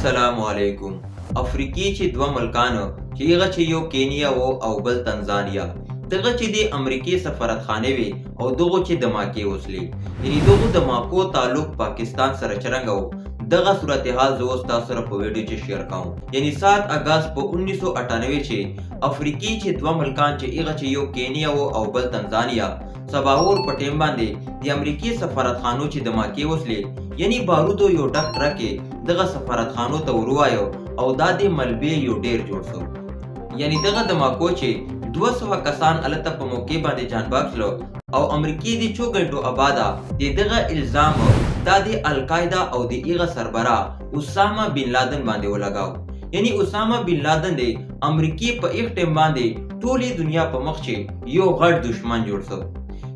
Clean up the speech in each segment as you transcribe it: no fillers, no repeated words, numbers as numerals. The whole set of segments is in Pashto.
السلام علیکم. افریقې چې دوه ملکان چې هغه چې یو کینیا وو او بل تنزانیا، دغه چې د امریکې سفارتخانه وي او دغه چې دماکې وسلې، یعنی دغه دماکو تعلق پاکستان سره چرنګ وو، دغه صورتحال زه اوس تاسو سره په ویډیو چې شیر کوم. یعنی 7 اگست په 1998 چې افریقې چې دوه ملکان چې هغه چې یو کینیا وو او بل تنزانیا، سباور په ټیم باندې د امریکې سفارتخانو چې دماکې وسلې، یعنی بارودو یو ډک ټرک دغه سفارتخانو ته وروایو او دا د ملبې یو ډیر جوړ سو. یعنی دغه دماکو چې 200 کسان الته په موقع باندې جان بخښلو او امریکې د څو غنټو اباده د دغه الزام دا د القاعده او د ایغه سربرا اسامه بن لادن باندې ولګاو. یعنی اسامه بن لادن د امریکې په ایغ ټیم باندې ټولې دنیا په مخ چې یو غټ دشمن جوړ سو.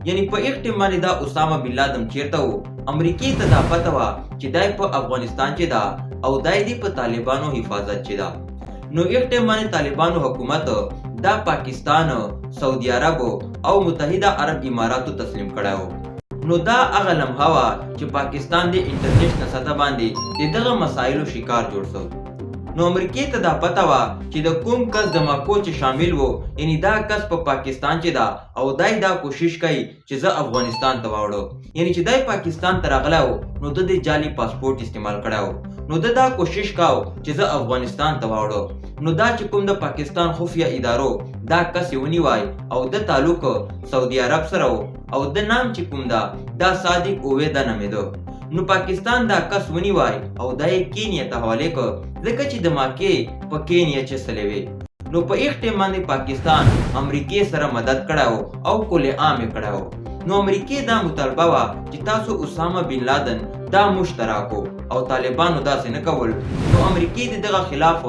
یعنی په ایغ ټیم باندې دا اسامه بن لادن چیرته وو؟ امریکې ته دا پته وه چې دای په افغانستان چې دا او دای دی په طالبانو حفاظت چې دا. نو ایغ ټیم باندې طالبانو حکومت دا پاکستان، سعودي عرب او متحده عرب اماراتو تسلیم کړی وو. نو دا هغه لمحه وه چې پاکستان د انټرنیشنل سطح باندې د دغه مسایلو شکار جوړ سو. نو امریکې ته دا پته وه چې د کوم کس دماکو چې شامل وو، یعنی دا کس په پاکستان چې دا او دای دا کوشش کوي چې زه افغانستان ته واوړو. یعنی چې دای پاکستان ته راغلی و نو د دې جعلي پاسپورت استعمال کړی و، نو ده دا کوشش کاو چې زه افغانستان ته واوړو. نو دا چې کوم د پاکستان خفیه ادارو دا کس یې ونیوای او د تعلق سعودي عرب سره و او د نام چې کوم دا دا صادق اویدا نومېده. نو پاکستان دا کس ونیوای او دا یې کینیا ته حواله کړ، ځکه چې د ماکې په کینیا چې سلې وې. نو په ایغ ټیم باندې پاکستان امریکې سره مدد کړی و او کل عام یې کړی و. نو امریکې دا مطالبه وه چې تاسو اسامه بن لادن دا موږ ته راکو او طالبانو داسې نه کول. نو امریکې د دغه خلاف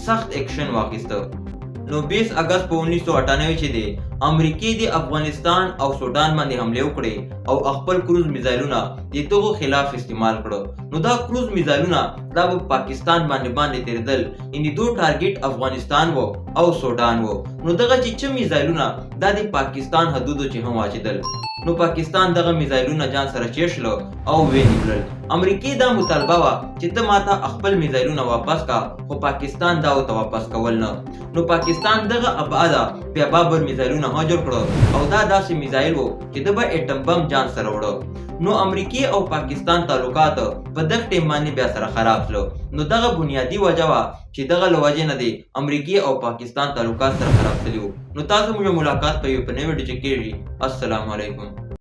سخت اکشن واخیسته. نو 20 اگست په 1998 چې دی امریکې د افغانستان او سودان باندې حمله وکړې او خپل کروز میزایلونه د دغو خلاف استعمال کړو. نو دا کروز میزایلونه دا په پاکستان باندې تیریدل، یعنی دو ټارګټ افغانستان وو او سودان وو. نو دغه چې څه میزایلونه دا د پاکستان حدودو چې هم واچېدل، نو پاکستان دغه میزایلونه ځان سره چیشلو او ویې نیولل. امریکې دا مطالبه وه چې ته ماته خپل میزایلونه واپس کا، خو پاکستان دا ورته واپس کول نه. نو پاکستان دغه ابعاده بیا بابر میزایلونه هم جوړ کړو او دا داسې میزایل وو چې ده به اټم بم جان سره وړو. نو امریکې او پاکستان تعلقات په دغه ټیم باندې بیا سره خراب سلو. نو دغه بنیادي وجه وه چې دغه له وجې نه دی امریکې او پاکستان تعلقات سره خراب سوي وو. نو تاسو موږ ملاقات په یو په نوې ویډیو چې کېږي. السلام علیکم.